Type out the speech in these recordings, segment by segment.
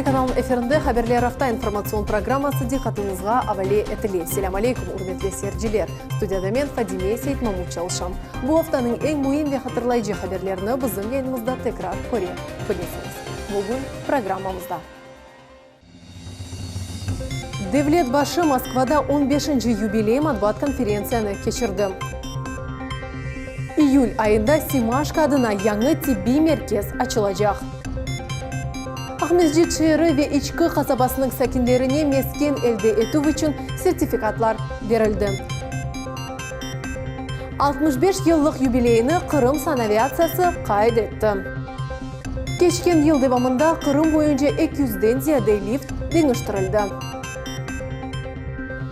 Telekanalınıñ efirinde Haberler afta informatsion programması diqqatıñızğa avale etile. Selâm aleykum, ürmetli seyirciler! Studiyada men, Fadime Seytmamut çalışam. Bu aftanıñ eñ müim ve hatırlayıcı haberlerini bizim yayınımızda tekrar köre bilesiñiz. Bugün programmamızda. Devlet başı Moskvada on beşinci yubiley matbuat konferentsiyanı keçirdi. İyül ayında Semaşko adına yañı tibbiy merkez açılacaq. Aqmescit şeeri ve İçki qasabasınıñ sakinlerine mesken elde etüv içün sertifikatlar berildi. 65 yıllıq yubileyini Qırım sanaviatsiyası qayd etti. Keçken yıl devamında Qırım boyunca eki yüzden ziyade lift deñiştirildi.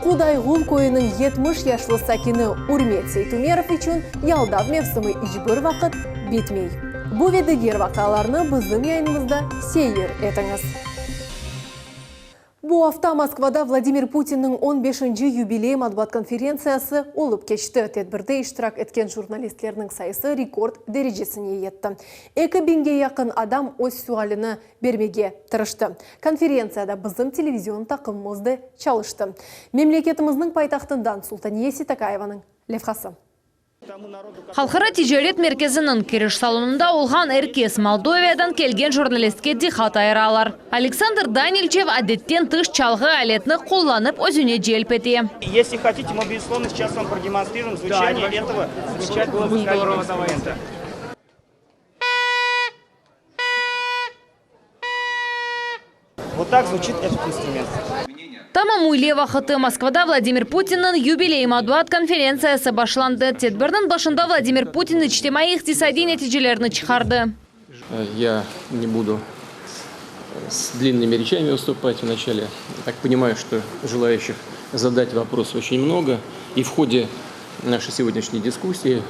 Qudayğul köyüniñ 70 yaşlı sakini Ürmet Seytumerov içün yaldav mevsimi iç bir vaqıt bitmey. Bu ve diger vaqialarnı bizim yayınımızda seyir etiñiz. Bu afta Moskvada Vladimir Putinniñ on beşinci yubiley matbuat konferentsiyası olıp keçti. Tedbirde iştirak etken jurnalistlerniñ sayısı rekord derecesine yetti. Eki biñge yaqın adam öz sualini bermege tırıştı. Konferentsiyada bizim televizion taqımımız da çalıştı. Memleketimizniñ paytahtından Sultaniye Sitakayevanıñ levhası. Halqara ticaret merkeziniñ kiriş salonında olğan er kes Moldoviyadan kelgen jurnalistke diqqat ayıralar. Aleksandr Danilçev adetten tış çalğı aletni qullanıp özüne celp ete. Esli hotite, mı, bezuslovno, seyças vam prodemonstriruem zvuçaniye etogo zameçatelnogo muzıkalnogo instrumenta. Vot tak zvuçit etot instrument. Tamam üyle vaqıtı Moskvada Vladimir Putinniñ yubiley matbuat konferentsiyası başlandı. Tedbirniñ başında Vladimir Putin içtimaiy-iqtisadiy neticelerni çıqardı. Ya ne budu s dlinnımi reçami vıstupat vnaçale. Tak ponimаю, çto jelayaşçih zadat vopros oçen mnogo, i v hode naşey segodnâşney diskussii, v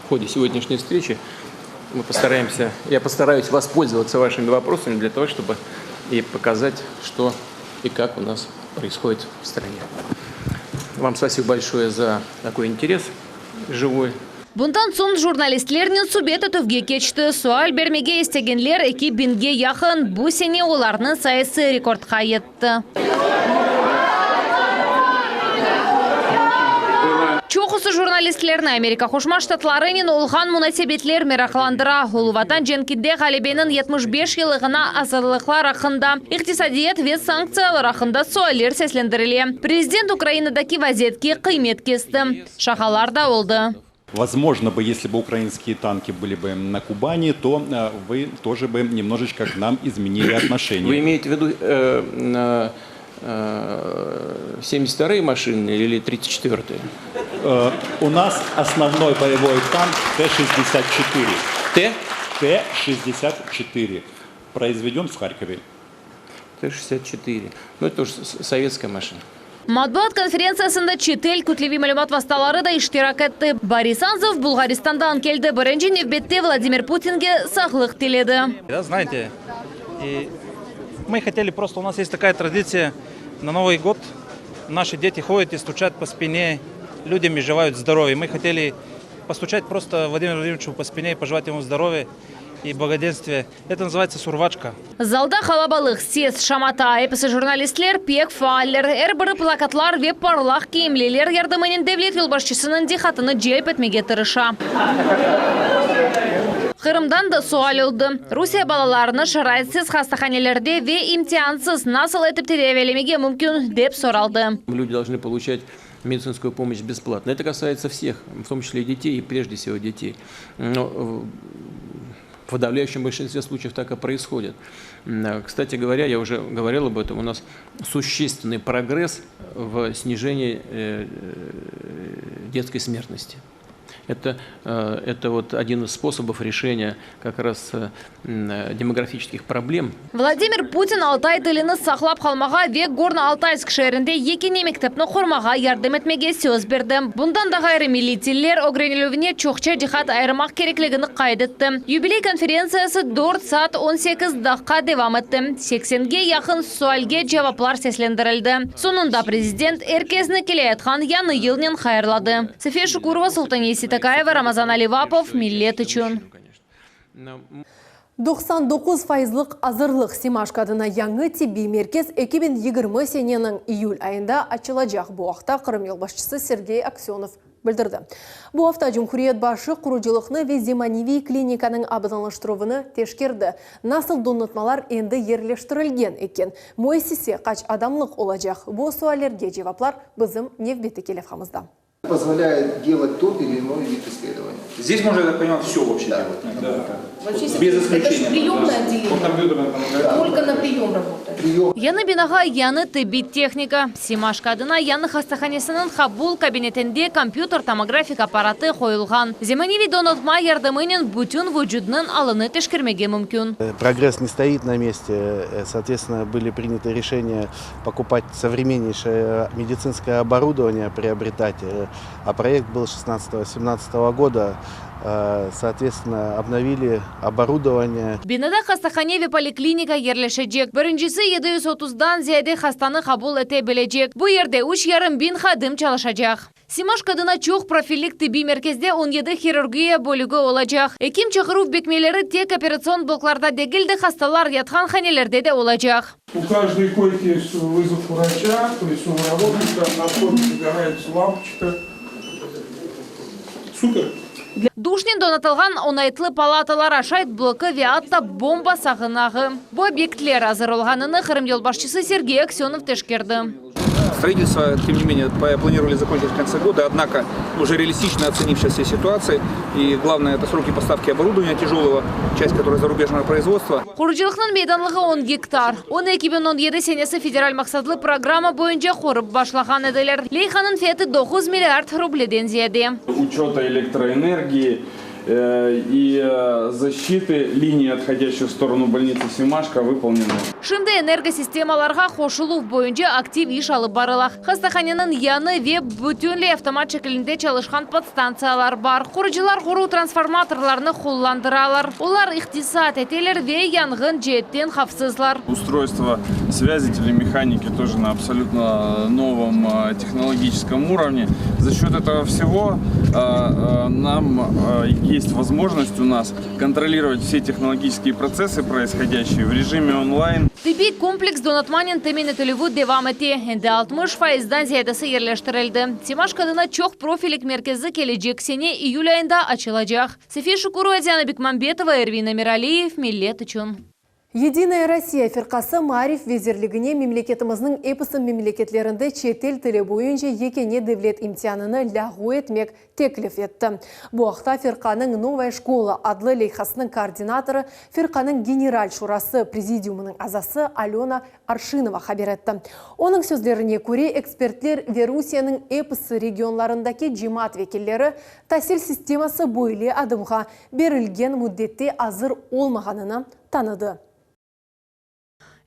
hode segodnâşney vstreçi мы постараемся, я постараюсь воспользоваться вашими вопросами для того, чтобы и показать, что и как у нас происходит в стране. Вам спасибо большое за такой интерес живой. Bundan soñ jurnalistlernen subet etüvge keçti. Sual bermege istegenler eki biñge yaqın, bu sene olarnıñ sayısı rekordqa yetti. Çoqusı jurnalistlerni Amerika Qoşma Ştatlarınen olğan munasebetler meraqlandıra, Ulu Vatan cenkinde ğalebeniñ 75 yıllığına azırlıqlar aqqında, iqtisadiyat ve sanktsiyalar aqqında sualler seslendirile. Prezident Ukrainadaki vaziyetke qıymet kesti. Şaqalar da oldı. Vozmojno bı, esli bı ukrainskiye tanki bıli bı na Kubani, to vı tože bı nemnoječko k nam izmenili otnoşeniye. Vı imeyete v vidu semdesât vtoroye maşiny ili tridtsât çetvertıye? U nas osnovnoy boyevoy tank T şestdesât çetıre. T? T şestdesât çetıre. Proizveden v Harkove. T şestdesât çetıre. Nu, eto uje sovetskaya maşina. Matbuat konferentsiyasında çetel kütleviy malümat vastaları da iştirak etti. Boris Anzov Bulğaristandan keldi, birinci nevbette Vladimir Putinge sağlıq tiledi. Знаете, мы хотели просто, у нас есть такая традиция, на Новый год наши дети ходят и стучат по спине людям и желают здоровья. Мы хотели постучать просто Владимиру Владимировичу по спине и пожелать ему здоровья и благоденствия. Это называется сурвачка. Zalda qalabalıq, ses, şamata. Episi jurnalistler pek faaller. Er biri plakatlar ve parlaq kiyimliler yardımınen devlet yolbaşçısınıñ diqqatını celp etmege tırışa. Qırımdan da sual oldı, Rusiye balalarını şaraitsiz hastahanelerde ve imtiansız nasıl etip tedaviylemege mümkün, dep soraldı. Люди должны получать медицинскую помощь бесплатно. Это касается всех, в том числе и детей, и прежде всего детей. Но в подавляющем большинстве случаев так и происходит. Кстати говоря, я уже говорил об этом, у нас существенный прогресс в снижении детской смертности. Это, это вот один из способов решения как раз демографических проблем. Vladimir Putin altay tilini saqlap qalmağa ve Gorno-Altaysk şeerinde yekâne mektepni qurmağa yardım etmege söz berdi. Bundan da ğayrı, milliy tiller ögrenilüvine çoqça diqqat ayırmaq kerekligini qayd etti. Yubiley konferentsiyası dört saat 18 daqqa devam etti. Seksenge yaqın sualge cevaplar seslendirildi. Soñunda prezident er kesni keleyatqan yañı yılnen hayırladı. Safiye Şukurova, Sultaniye Seytakayeva, Ramazan Alivapov, Millet içün. 99 fayızlıq azırlıq Semaşko adına yañı tibbiy merkez 2020 seneniñ iyül ayında açılacaq. Bu aqta Qırım yolbaşçısı Sergey Aksönov bildirdi. Bu afta cumhuriyet başı qurucılıqnı ve zemaneviy klinikanıñ abadanlaştıruvını teşkerdi. Nasıl donatmalar endi yerleştirilgen eken? Müessise qaç adamlıq olacaq? Bu suallerge cevaplar bizim nevbetteki levhamızda. Позволяет делать тот или иной вид исследования. Здесь можно, я так понимаю, все вообще Да. делать. Да. Вообще, Без это же исключения. приемное отделение. По компьютерной томографии. Только на прием работает. Прием Yañı binağa yañı tibbiy tehnika. Semaşko adına yañı hastahanesiniñ qabul kabinetinde kompyuter tomografik apparatı qoyulğan. Zemaneviy donatma yardımınen bütün vucudnıñ alını teşkermege mümkün. Прогресс не стоит на месте. Соответственно, были приняты решения покупать современнейшее медицинское оборудование, приобретать. А проект был 16-17 года. Соответственно, обновили оборудование. Binada hastahane ve poliklinika yerleşecek. Birincisi 730dan ziyade hastanı qabul ete bilecek. Bu yerde 3,5 biñ hadim çalışacaq. Semaşko adına çoq profillik tibbiy merkezde 17 hirurgiya bölügi olacaq. Ekim çağıruv bekmeleri tek operatsion bloklarda degil de hastalar yatqan hanelerde de olacaq. У каждой койки есть вызов врача, то есть он работает, там на входе загорается лампочка. Супер. Duşnen donatılğan oñaytlı palatalar, aşayt blokı ve atta bomba sığınağı. Bu obyektler azır olğanını Qırım yolbaşçısı Sergey Aksönov teşkerdi. Строительство, тем не менее, планировали закончить в конце года, однако уже реалистично оценив сейчас все ситуации, и главное, это сроки поставки оборудования тяжелого, часть которой зарубежного производства. Qurucılıqnıñ meydanlığı 10 gektar. Onı 2017 senesi federal maqsatlı programma boyunca qurıp başlağan ediler. Leyhanıñ fiyatı 9 milliard rubleden ziyade. Учета электроэнергии и защиты линии, отходящей в сторону больницы Семашко, выполнены. Şimdi energosistemalarğa qoşuluv boyunca aktiv iş alıp barıla. Hastahaneniñ yañı ve bütünley avtomat şekilinde çalışqan podstantsiyalar bar. Qurucılar qoruv transformatorlarını qullandıralar. Olar iqtisat eteler ve yanğın ceetten havfsızlar. Устройство связи телемеханики тоже на абсолютно новом технологическом уровне. За счет этого всего нам есть возможность у нас контролировать все технологические процессы, происходящие в режиме онлайн. Tibbiy kompleks donatmanen temin etilüvi devam ete. Endi 60 faizden ziyadesi yerleştirildi. Semaşko adına çoq profillik merkezi kelecek sene iyül ayında açılacaq. Safiye Şukurova, Diana Бекмамбетова, Эрвин Эмиралиев, Millet içün. Единая Россия firqası Maarif vezirligine memleketimizniñ episi memleketlerinde çetel tili boyunca yekâne devlet imtianını lâğu etmek teklif etti. Bu aqta firqanıñ Новая школа adlı leyhasınıñ koordinatorı, firqanıñ General Şurası prezidiumınıñ azası Alena Arşinova haber etti. Onıñ sözlerine köre, ekspertler ve Rusiyeniñ episi regionlarındaki cemaat vekilleri tasil sisteması böyle adımğa berilgen müddette azır olmağanını tanıdı.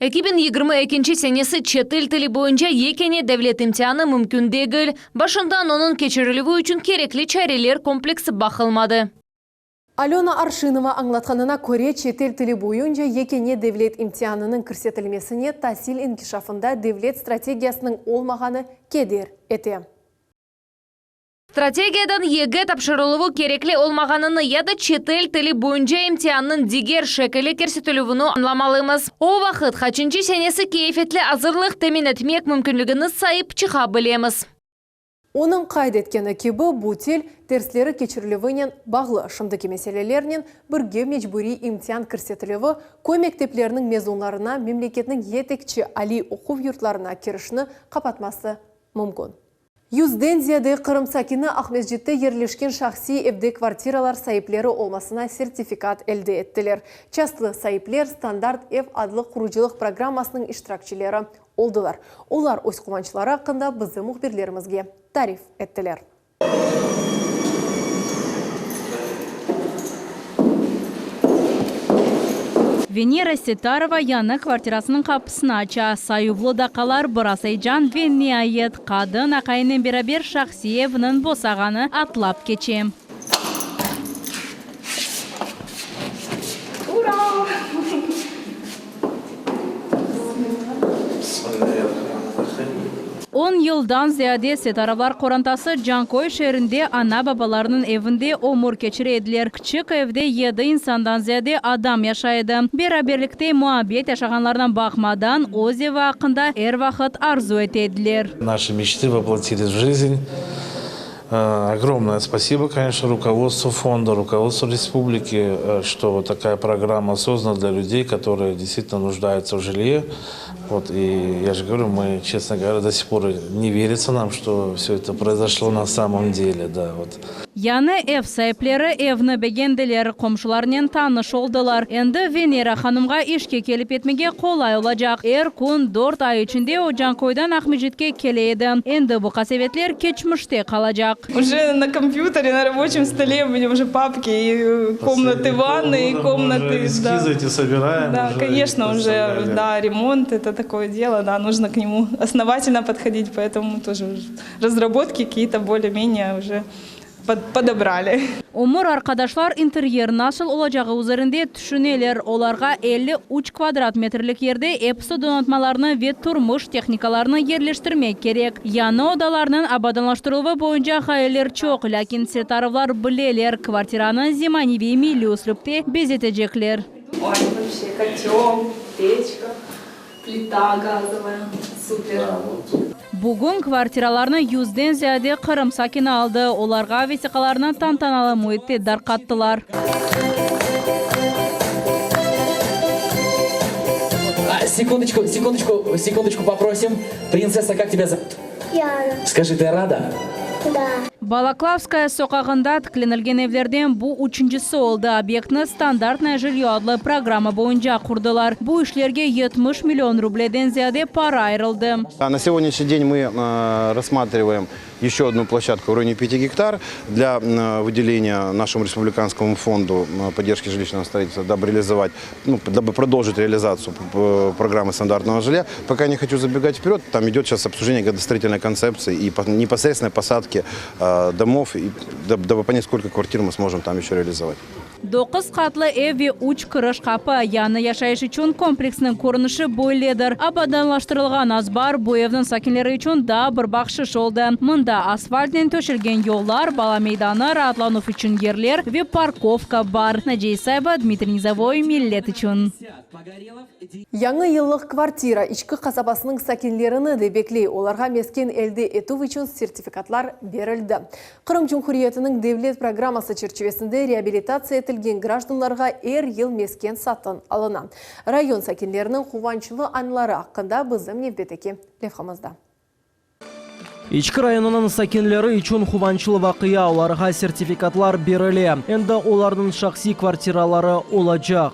2022 senesi çetel tili boyunca yekâne devlet imtianı mümkün degil. Başından onıñ keçirilüvi içün kerekli çareler kompleksi baqılmadı. Alena Arşinova añlatqanına köre, çetel tili boyunca yekâne devlet imtianınıñ kirsetilmesine tasil inkişafında devlet strategiyasınıñ olmağanı keder ete. Strategiyadan YG tapşırıluvı kerekli olmağanını ya da çetel tili boyunca imtiannıñ diger şekili kirsetilüvini añlamalımız. O vaqıt qaçıncı senesi keyfiyetli azırlıq temin etmek mümkünligini sayıp çıqa bilemiz. Onıñ qayd etkeni kibi, bu til dersleri keçirilüvinen bağlı şimdiki meselelernen birge mecburiy imtian kirsetilüvi köy mektepleriniñ mezunlarına memleketniñ yetekçi aliy oquv yurtlarına kirişni qapatması mümkün. Yüzden ziyade Qırım sakini Aqmescitte yerleşken şahsiy evde kvartiralar saipleri olmasına sertifikat elde ettiler. Çastlı saipler Standart ev adlı qurucılıq programmasınıñ iştirakçileri oldılar. Olar öz quvançları aqqında bizim mühbirlerimizge tarif ettiler. Venera Setarova yañı kvartirasınıñ qapısını aça. Sayuvlı daqqalar, biraz eyecan ve niayet qadın aqayınen beraber şahsiy evniñ bosağanı atlap keçe. Ура! On. On yıldan ziyade Setarovlar qorantası Canköy şeerinde ana-babalarınıñ evinde ömür keçire ediler. Küçük evde yedi insandan ziyade adam yaşay edi. Beraberlikte muabbet yaşağanlarına baqmadan, öz evi aqqında er vaqıt arzu ete ediler. Naşi meçtı voplotiliz v jizn. Ogromnoye spasibo, koneçno, rukovodstvu fonda, rukovodstvu respubliki, çto vot takaya programma sozdana dlâ lüdey, kotorıye deystvitelno nujdayutsâ v jilye. Vot, i ya je govoryu, mı, çestno govorâ, do sih por ne veritsâ nam, çto vsё eto proizoşlo na samom dele, da, vot. Yañı ev saipleri evni begendiler, qomşularnen tanış oldılar. Endi Venera hanımğa işke kelip yetmege qolay olacaq. Er kün dört ay içinde o Canköyden Aqmescitke kele edi. Endi bu qasevetler keçmişte qalacaq. Uje na kompyutere, na raboçem stole u menya uje papki i komnatı vannı, i komnatı, da. Da, koneçno, uje, da, remont, eto takoye delo, da, nujno k nemu osnovatelno podhodit, poetomu тоже razrabotki kakiye-to bolее-menее uje podobrali. Ömür arqadaşlar interyer nasıl olacağı üzerinde tüşüneler. Olarğa 53 kvadrat metrlik yerde episi donatmalarnı ve turmuş tehnikalarını yerleştirmek kerek. Yañı odalarnıñ abadanlaştırıluvı boyunca ğayeler çoq, lâkin Setarovlar bileler, kvartiranı zemaneviy milliy üslüpte bezetecekler. Oy, voobşe, kotel, peçka. Plita gazovaya, super. Bugün kvartiralarnı yüzden ziyade Qırım sakini aldı, olarğa vesiqalarnı tantanalı müitte darqattılar. Секундочку, секундочку, секундочку попросим. Принцесса, как тебя зовут? Яна. Скажи, ты рада? Да. Balaklavskaya soqağında tiklenilgen evlerden bu üçüncisi oldı. Obyektni Standartnoye jilyo adlı programma boyunca qurdılar. Bu işlerge 70 million rubleden ziyade para ayırıldı. На сегодняшний день мы рассматриваем еще одну площадку в районе пяти гектар для выделения нашему республиканскому фонду поддержки жилищного строительства, дабы реализовать, ну, дабы продолжить реализацию программы стандартного жилья. Пока не хочу забегать вперед, там идет сейчас обсуждение градостроительной концепции и непосредственной посадки домов, и дабы понять, сколько квартир мы сможем там еще реализовать. Doquz qatlı ev ve üç kiriş qapı, yañı yaşayış içün kompleksniñ körünişi böyledir. Abadanlaştırılğan azbar bu evniñ sakinleri içün daa bir bahşış oldı. Mında asfaltnen töşelgen yollar, bala meydanı, raatlanuv içün yerler ve parkovka bar. Naciye İsayeva, Dmitriy Nizovoy, Millet içün. Yañı yıllıq kvartira İçki qasabasınıñ sakinlerini de bekley, olarğa mesken elde etüv içün sertifikatlar berildi. Qırım Cumhuriyetiniñ devlet programması çerçivesinde reabilitatsiya etilgen grajdanlarğa er yıl mesken satın alına. Rayon sakinleriniñ quvançlı anları aqqında bizim nevbetteki levhamızda. İçki rayonınıñ sakinleri içün quvançlı vaqia, olarğa sertifikatlar berile, endi olarnıñ şahsiy kvartiraları olacaq.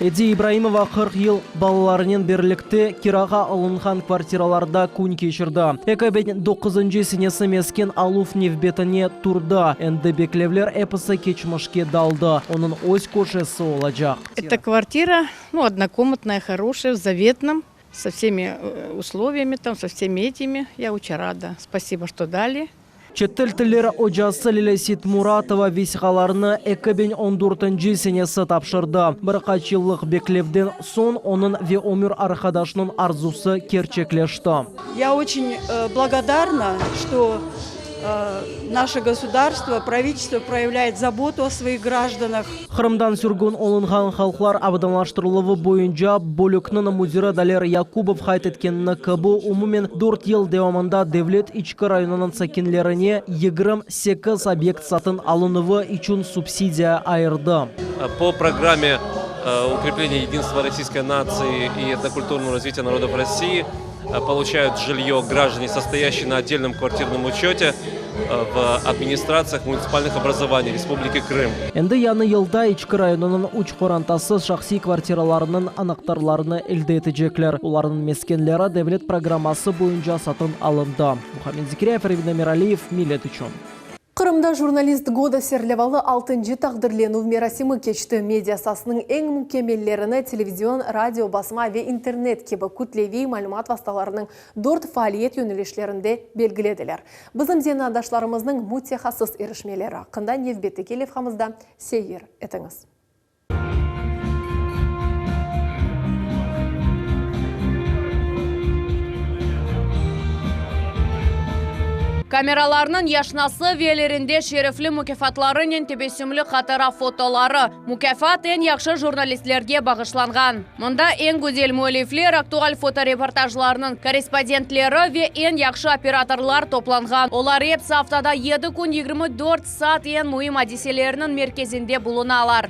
Ediye İbraimova 40 yıl balalarınen birlikte kirağa alınğan kvartiralarda kün keçirdi. 2009-ncı senesi mesken aluv nevbetine turdı, endi beklevler episi keçmişke daldı, onıñ öz köşesi olacaq. Eto kvartira, nu, odnokomnatnaya, horoşaya, v zavetnom, so vsemi usloviyami, tam, so vsemi etimi. Ya oçe rada. Spasibo, çto dali. Çetel tilleri ocası Lilâ Seytmuratova vesiqalarını 2014-nci senesi tapşırdı. Bir qaç yıllıq beklevden soñ onıñ ve ömür arqadaşınıñ arzusı kerçekleşti. Ya oçün blagodarna, çto naşe gosudarstvo, pravitelstvo proyavlâet zabotu o svoih grajdanah. Qırımdan sürgün olunğan halqlar abadanlaştırıluvı boyunca bölükniñ müdiri Daler Yakubov qayd etkenini kibi, umumen dört yıl devamında devlet İçki rayonınıñ sakinlerine 28 obyekt satın alınuvı içün subsidiya ayırdı. Po programme Ukrepleniye yedinstva rossiyskoy natsii i etnokulturnogo razvitiya narodov Rossii poluçayut jilyo grajdane, sostoyashchiye na otdelnom kvartirnom uçöte v administratsiyah munitsipalnıh obrazovaniy Respubliki Krım. Endi yañı yılda İçki rayonınıñ üç qorantası şahsiy kvartiralarınıñ anahtarlarını elde etecekler. Olarnıñ meskenleri devlet programması boyunca satın alındı. Muhammed Zekiryayev, Ervin Emiraliyev, Millet içün. Qırımda Jurnalist goda serlevalı altıncı taqdirlenüv merasimi keçti. Media saasınıñ eñ mükemmellerini televizion, radio, basma ve internet kibi kütleviy malümat vastalarınıñ dört faaliyet yönelişlerinde belgilediler. Bizim zenaatdaşlarımıznıñ mütehassıs irişmeleri aqqında nevbetteki levhamızda seyir etiñiz. Kameralarnıñ yaşnası ve ellerinde şerefli mukâfatlarınen tebessümli hatıra fotoları. Mukâfat eñ yahşı jurnalistlerge bağışlanğan. Mında eñ güzel müellifler, aktual fotoreportajlarnıñ korrespondentleri ve eñ yahşı operatorlar toplanğan. Olar episi aftada yedi kün 24 saat eñ müim adiselerniñ merkezinde bulunalar.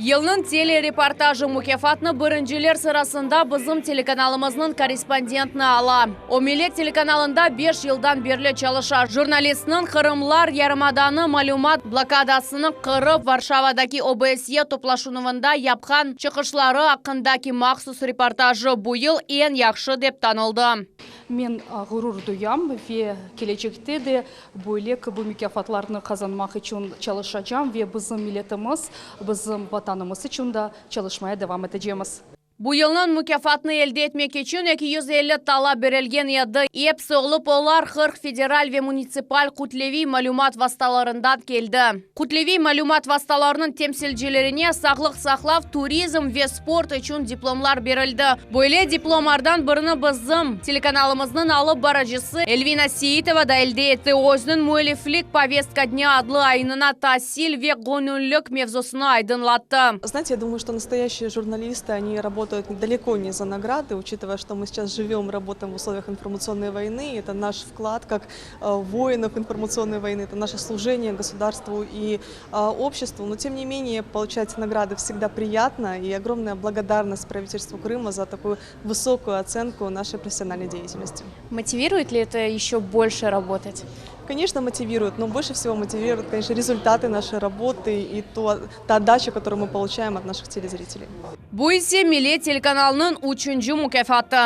Yılnıñ telereportajı mukâfatnı birinciler sırasında bizim telekanalımıznıñ korrespondentni ala. O, Millet telekanalında beş yıldan berli çalışa. Jurnalistniñ qırımlar yarımadanı malümat blokadasını qırıp, Varşavadaki OBSYE toplaşuvında yapqan çıqışları aqqındaki mahsus reportajı bu yıl eñ yahşı dep tanıldı. Men ğurur duyam ve kelecekte de böyle kibi mukâfatlarnı qazanmaq içün çalışacam ve bizim milletimiz, bizim Vatanımız içün da çalışmaya devam etecemiz. Bu yılnıñ mukâfatnı elde etmek içün 250 talap berilgen edi. Episi olıp olar 40 federal ve munitsipal kütleviy malümat vastalarından keldi. Kütleviy malümat vastalarınıñ temsilcilerine sağlıq saqlav, turizm ve sport içün diplomlar berildi. Böyle diplomardan birini bizim telekanalımıznıñ alıp barıcısı Elvina Seitova da elde etti. Özüniñ müelliflik Povestka dnâ adlı ayınına tasil ve göñüllik mevzusını aydınlattı. Знаете, я думаю, что настоящие журналисты, они работают далеко не за награды, учитывая, что мы сейчас живем, работаем в условиях информационной войны, это наш вклад как воинов информационной войны, это наше служение государству и обществу. Но, тем не менее, получать награды всегда приятно, и огромная благодарность правительству Крыма за такую высокую оценку нашей профессиональной деятельности. Мотивирует ли это еще больше работать? Конечно, мотивирует, но больше всего мотивируют, конечно, результаты нашей работы и то, та отдача, которую мы получаем от наших телезрителей. Bu ise Millet telekanalınıñ üçünci mukâfatı.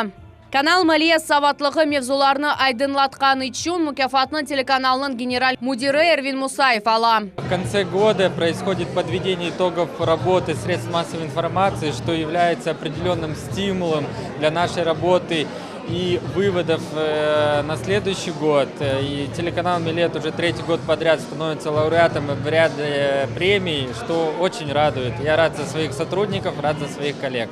Kanal maliye savatlığı mevzularını aydınlatqanı içün mukâfatnı telekanalnıñ general müdiri Ervin Musayev ala. В конце года происходит подведение итогов работы средств массовой информации, что является определенным стимулом для нашей работы и выводов э, на следующий год. И телеканал «Милет» уже третий год подряд становится лауреатом в ряде премий, что очень радует. Я рад за своих сотрудников, рад за своих коллег.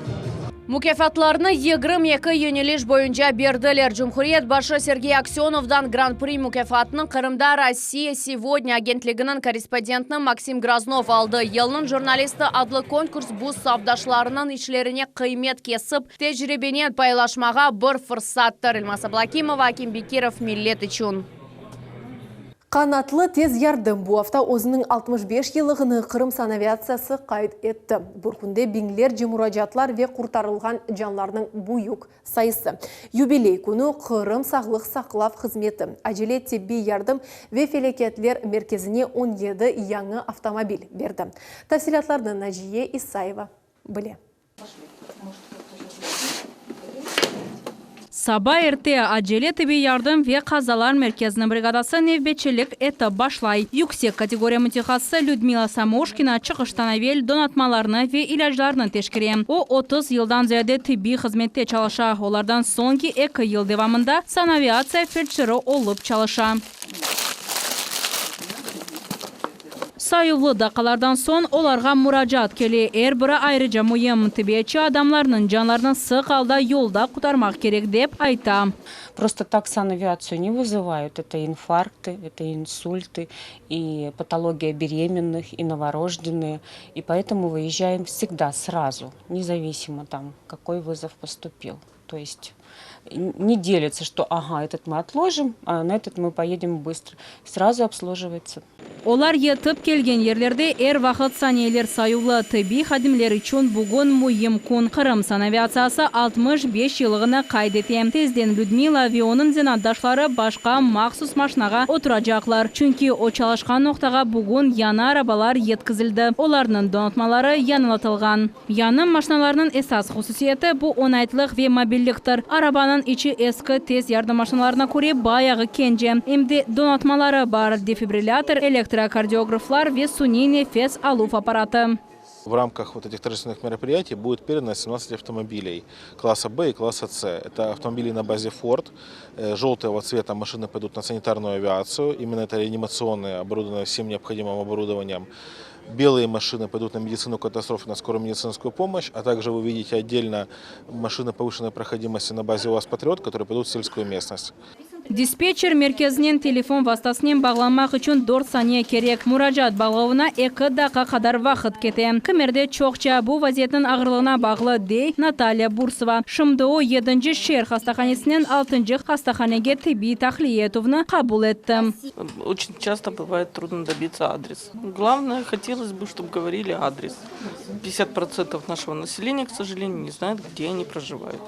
Mukâfatlarnı 22 yöneliş boyunca berdiler. Cumhuriyet başı Sergey Aksönovdan Gran-pri mukâfatını Qırımda Rossiya segodnâ agentliginiñ korrespondenti Maksim Graznov aldı. Yılnıñ jurnalisti adlı konkurs bu safdaşlarınıñ işlerine qıymet kesip, tecribenen paylaşmağa bir fırsattır. Elmaz Ablâkimova, Akim Bekirov, Millet içün. Qanatlı tez yardım bu afta özüniñ 65 yıllığını Qırım sanaviatsiyası qayd etti. Bir künde biñlerce muracaatlar ve qurtarılğan canlarnıñ büyük sayısı. Yubiley künü Qırım sağlıq saqlav hızmeti, acele tibbiy yardım ve felâketler merkezine 17 yañı avtomobil berdi. Tafsilâtlarnı Naciye İsayeva bile. Saba erte acele tibbiy yardım ve qazalar merkeziniñ brigadası nevbetçilik etip başlay. Yüksek kategoriya mütehassısı Lüdmila Samoşkina çıqıştan evel donatmalarnı ve ilâclarnı teşkere. O, 30 yıldan ziyade tibbiy hızmette çalışa, olardan soñki eki yıl devamında sanaviatsiya feldşeri olıp çalışa. Sayuvlı daqqalardan soñ olarğa muracaat kele, er biri ayrıca müim. Tibbiyetçi adamlarnıñ canlarını sıq alda yolda qurtarmaq kerek, dep ayta. Prosto tak sanaviatsiyu ne vızıvayut, eto infarktı, eto insultı, i patologiya beremenных, i novorojdenıye, i poetomu vıezjaem vsegda srazu, nezavisimo tam, kakoy vızov postupil. To est ne delится, что ага, этот мы отложим, а на этот мы поедем быстро. Сразу обслуживается. Olar yetip kelgen yerlerde er vaqıt saniyeler sayuvlı. Tibbiy hadimler içün bugün müim kün, Qırım sanaviatsiyası 65 yıllığını qayd ete. Tezden Lüdmila ve onıñ zenaatdaşları başqa mahsus maşinağa oturacaqlar, çünki o çalışqan noqtağa bugün yañı arabalar yetkizildi, olarnıñ donatmaları yañılatılğan. Yañı maşinalarnıñ esas hususiyeti, bu oñaytlıq ve mobilliktir. Arabanıñ içi eski tez yardım maşinalarına köre bayağı kence. Em de donatmaları bar, defibrillâtor, elektrokardiograflar ve suniy nefes aluv apparatı. В рамках вот этих торжественных мероприятий будет передано 17 автомобилей класса Б и класса С. Это автомобили на базе Ford. Желтого цвета машины пойдут на санитарную авиацию. Именно это реанимационные, оборудованные всем необходимым оборудованием. Белые машины пойдут на медицину катастроф, на скорую медицинскую помощь, а также вы видите отдельно машины повышенной проходимости на базе УАЗ Патриот, которые пойдут в сельскую местность. Dispetçer merkezinen telefon vastasınen bağlanmaq içün dört saniye kerek. Muracaat bağlavına eki daqqa qadar vaqıt kete. Kimerde çoqça, bu vaziyetniñ ağırlığına bağlı, dey Natalya Bursova. Şimdi o, yedinci şeer hastahanesinden altıncı hastahanege tibbiy tahliye etüvni qabul etti. Oçen çasto bıvayet trudno dobitsa adres. Glavnoye, hotelos bı, çtob govorili adres. Pyatdesyat protsentov našego naseleniya, k sojaleniyu, ne znayut, gde oni projivayut.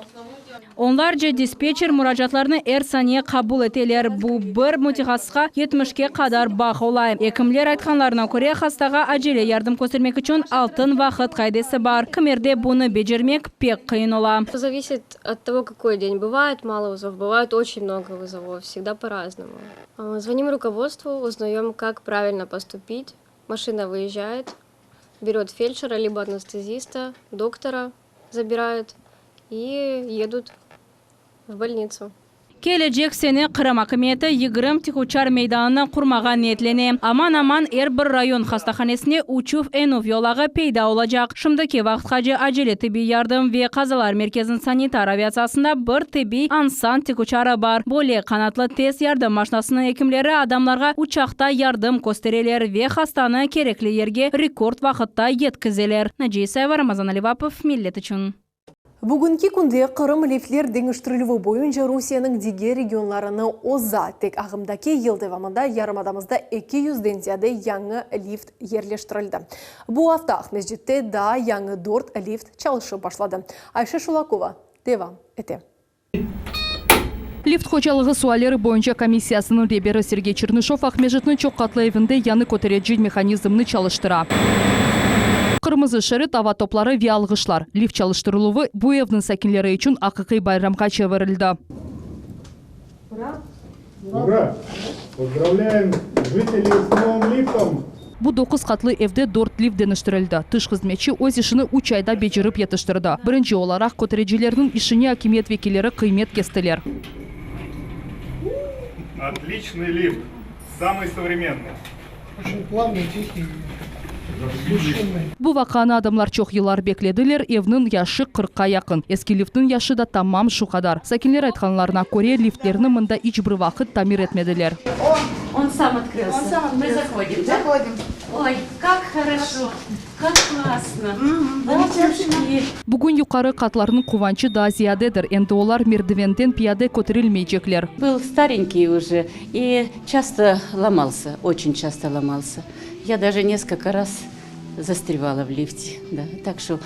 Onlarca dispetçer muracaatlarnı er saniye qabul eteler, bu, bir mütehassısqa yetmişke qadar bağ ola. Ekimler aytqanlarına köre, hastağa acele yardım köstermek içün altın vaqıt qaidesi bar. Kimerde bunı becermek pek qıyın ola. Zavisit ot togo, kakoy den. Bıvayet malo vızovov, bıvayet oçen mnogo vızovov, vsegda po-raznomu. Zvonim rukovodstvu, uznayom, kak pravilno postupit. Maşina vıezjayet, beret feldşera libo anestezista, doktora zabirayut i edut v bolnitsu. Kelecek sene Qırım akimiyeti 20 tikuçar meydanını qurmağa niyetlene. Aman-aman er bir rayon hastahanesine uçuv-enüv yolağı peyda olacaq. Şimdiki vaqıtqace acele tibbiy yardım ve qazalar merkeziniñ sanitar aviatsiyasında bir tibbiy Ansan tikuçarı bar. Böyle qanatlı tez yardım maşnasınıñ ekimleri adamlarğa uçaqta yardım köstereler ve hastanı kerekli yerge rekord vaqıtta yetkizeler. Naciye İsayeva, Ramazan Alivapov, Millet içün. Bugünki künde Qırım liftler deñiştirilüvi boyunca Rusiyeniñ diger regionlarını oza. Tek ağımdaki yıl devamında yarımadamızda eki yüzden ziyade yañı lift yerleştirildi. Bu afta Aqmescitte daa yañı dört lift çalışıp başladı. Ayşe Şulakova devam ete. Lift hocalığı sualleri boyunca komissiyasınıñ reberi Sergey Çernışov Aqmescitniñ çoq qatlı evinde yañı köterici mehanizmni çalıştıra. Qırmızı şerit, ava topları ve alğışlar. Lift çalıştırıluvı bu evniñ sakinleri içün aqiqiy bayramğa çevirildi. Ura! Pozdravlâyem jiteley s novım liftom! Bu doquz qatlı evde dört lift deñiştirildi. Tış hızmetçi öz işini üç ayda becerip yetiştirdi. Birinci olaraq kötericilerniñ işine akimiyet vekilleri qıymet kestiler. Otliçnıy lift, samıy sovremennyy. Oçün plavnıy, tihiy, besşumnıy. Bu vaqianı adamlar çoq yıllar beklediler, evniñ yaşı qırqqa yaqın, eski liftniñ yaşı da tamam şu qadar. Sakinler aytqanlarına köre, liftlerni mında iç bir vaqıt tamir etmediler. O, on sam otkrılsâ. On sam otkrılsâ. Мы заходим, да? Заходим. Oy, kak horoşo, kak klassno. Замечательно. Bugün yuqarı qatlarnıñ quvançı daa ziyadedir, endi olar merdivenden piyade köterilmeycekler. Был старенький уже и часто ломался, очень часто ломался. Я даже несколько раз застревала в лифте, да. Так что,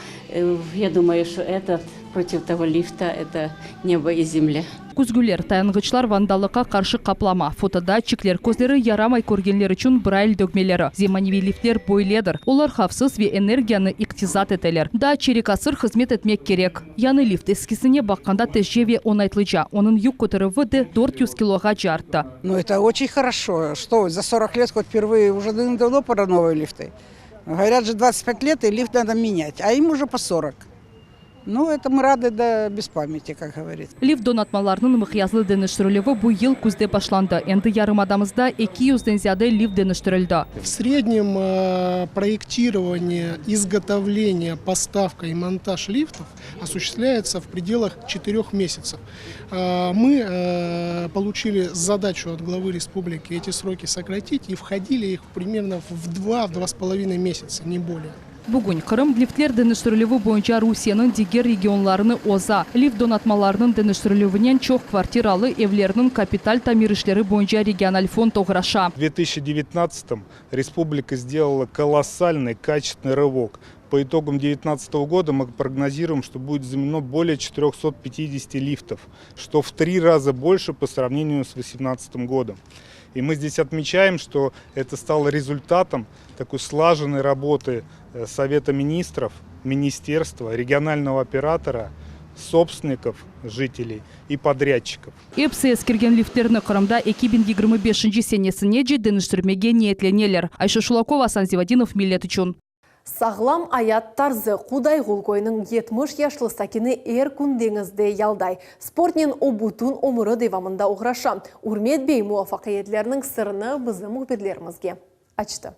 я думаю, что этот против того лифта, это небо и земля. Küzgüler, tayanğıçlar, vandallıqqa qarşı qaplama, fotodatçikler, közleri yaramay körgenler içün brayl dögmeleri, zemaneviy liftler böyledir. Olar havfsız ve energiyanı iqtisat eteler. Daa çerik asır hızmet etmek kerek. Yañı lift eskisine baqqanda tezce ve oñaytlıca, onıñ yük köterüvi de 400 kiloğace arttı. Nu, eto oçen horoşo, çto za 40 let hot vpervıye, uje davno pora novıye lifty. Govorât je 25 let i lift nado menyat, a im uje po 40. Nu, eto mı radı do bez pamyati, kak govoritsâ. Lift donatmalarınıñ mıqyaslı deñiştirilüvi bu yıl küzde başlandı. Endi yarımadamızda eki yüzden ziyade lift deñiştirildi. V srednem proyektirovaniye, izgotovleniye, postavka i montaj liftov osushchestvlâyetsâ v predelah çetiröh mesâtsev. Mı poluçili zadaçu ot glavı respubliki eti sroki sokratit i vhodili ih primerno v dva, v dva s polovinıy mesâtsa, ne bolее. Bugün Qırım liftler deñiştirilüvi boyunca Rusiyeniñ diger regionlarını oza. Lift donatmalarınıñ deñiştirilüvinen çoq kvartiralı evlerniñ kapital tamir işleri boyunca regional fond oğraşa. V dve tısyaçi devyatnadtsatım respublika sdelala kolossalnıy kaçestvennyy rıvok. Po itogam devyatnadtsatogo goda mı prognoziruem, çto budet zameneno bolee çetıröhsot pyatidesяti liftov, çto v tri raza bolşe po sravneniyu s vosemnadtsatım godom. I mı zdes otmeçaem, çto eto stalo rezultatom takoy slajennıy raboty Soveta ministrov, ministerstva, regionalnogo operatora, sobstvennikov, jiteley i podrâdçikov. Episi eskirgen liftlerni Qırımda 2025 senesinece deñiştirmege niyetleneler. Ayşe Şulakova, Asan Zivadinov, Millet içün. Sağlam ayat tarzı, Qudayğul köyüniñ 70 yaşlı sakini er kün deñizde yalday. Sportnen o bütün ömüri devamında oğraşa. Ürmet bey muvafaqiyetleriniñ sırını bizim mühbirlerimizge açtı.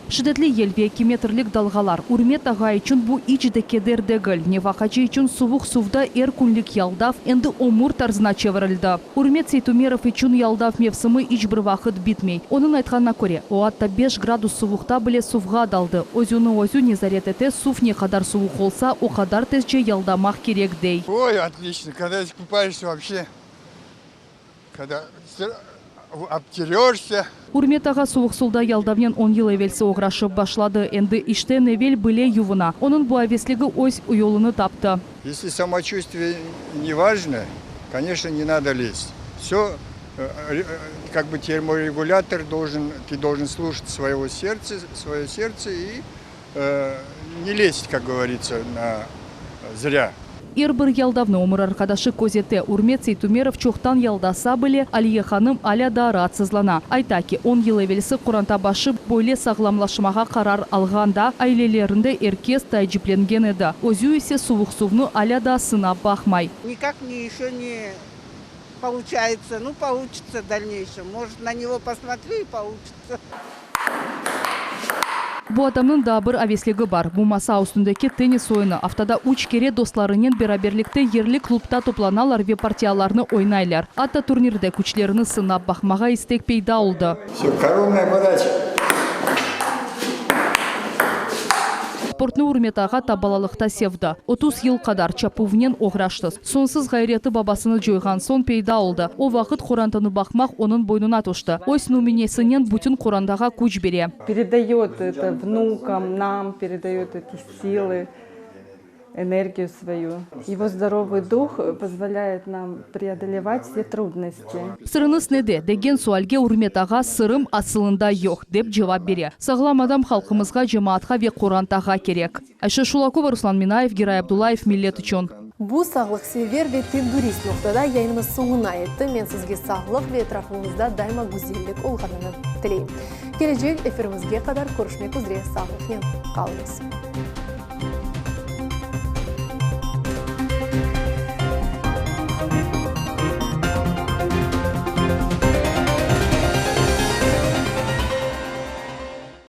Şiddetli yel ve eki metrlik dalğalar, Ürmet ağa içün bu iç de keder degil. Nefaqacı içün suvuq suvda er künlik yaldav endi ömür tarzına çevirildi. Ürmet Seytumerov içün yaldav mevsimi iç bir vaqıt bitmey. Onıñ aytqanına köre, o atta beş gradus suvuqta bile suvğa daldı. Özüni özü nezaret ete, suv ne qadar suvuq olsa, o qadar tezce yaldamaq kerek, dey. Oy, otliçno, kogda iskupayişsâ voobşe, kogda obteryoşsâ. Ürmet ağa suvuq suvda yaldavnen on yıl evelsi oğraşıp başladı. Endi işten evel bile yuvuna. Onıñ bu avesligi öz yolunı taptı. Esli samoçuvstvie nevajno, koneçno, ne nado leztь. Vsё, kak bı termoregulâtor doljen, tı doljen sluşat svoego serdtse, svoё serdtse i ne leztь, kak govoritsa, na zrâ. Er bir yaldavnı ömür arqadaşı közete. Ürmet Seytumerov çoqtan yaldasa bile, Aliye hanım alâ daa raatsızlana. Ayta ki, on yıl evelsi qoranta başı böyle sağlamlaşmağa qarar alğanda, ailelerinde er kes taaciplengen edi. Özü ise suvuq suvnı alâ daa sınap baqmay. Nikak ne еще ne poluçayetsâ, nu poluçitsa v dalneyşem, может na nego posmotryu i poluçitsa. Bu adamnıñ daa bir avesligi bar, bu masa üstündeki tennis oyunı. Aftada üç kere dostlarınen beraberlikte yerli klubda toplanalar ve partiyalarnı oynaylar. Atta turnirde küçlerini sınap baqmağa istek peyda oldı. Vse, koronaya podaça. Sportnı Ürmet ağa ta balalıqta sevdi. 30 yıl qadar çapuvnen oğraştı. Soñsuz ğayreti babasını coyğan soñ peyda oldı. O vaqıt qorantanı baqmaq onıñ boynuna tüşti. Öz nümünesinen bütün qorantağa küç bere. Peredayot eto vnukam, nam peredayot eti silı, energiyu svoyu. Ego zdorovıy duh pozvolâet nam preodolevât vse trudnosti. Sırıñız nede? degen sualge Ürmet ağa, Sırım asılında yoq, dep cevap bere. Sağlam adam halqımızğa, cemaatqa ve qorantağa kerek. Ayşe Şulakova, Ruslan Minayev, Giray Abdullayev, Millet içün. Bu sağlıqsever ve tendürist noqtada yayınımız soñuna yetti. Men sizge sağlıq ve etrafıñızda daima güzellik olğanını tileyim. Kelecek efirimizge qadar körüşmek üzre sağlıqnen qalıñız.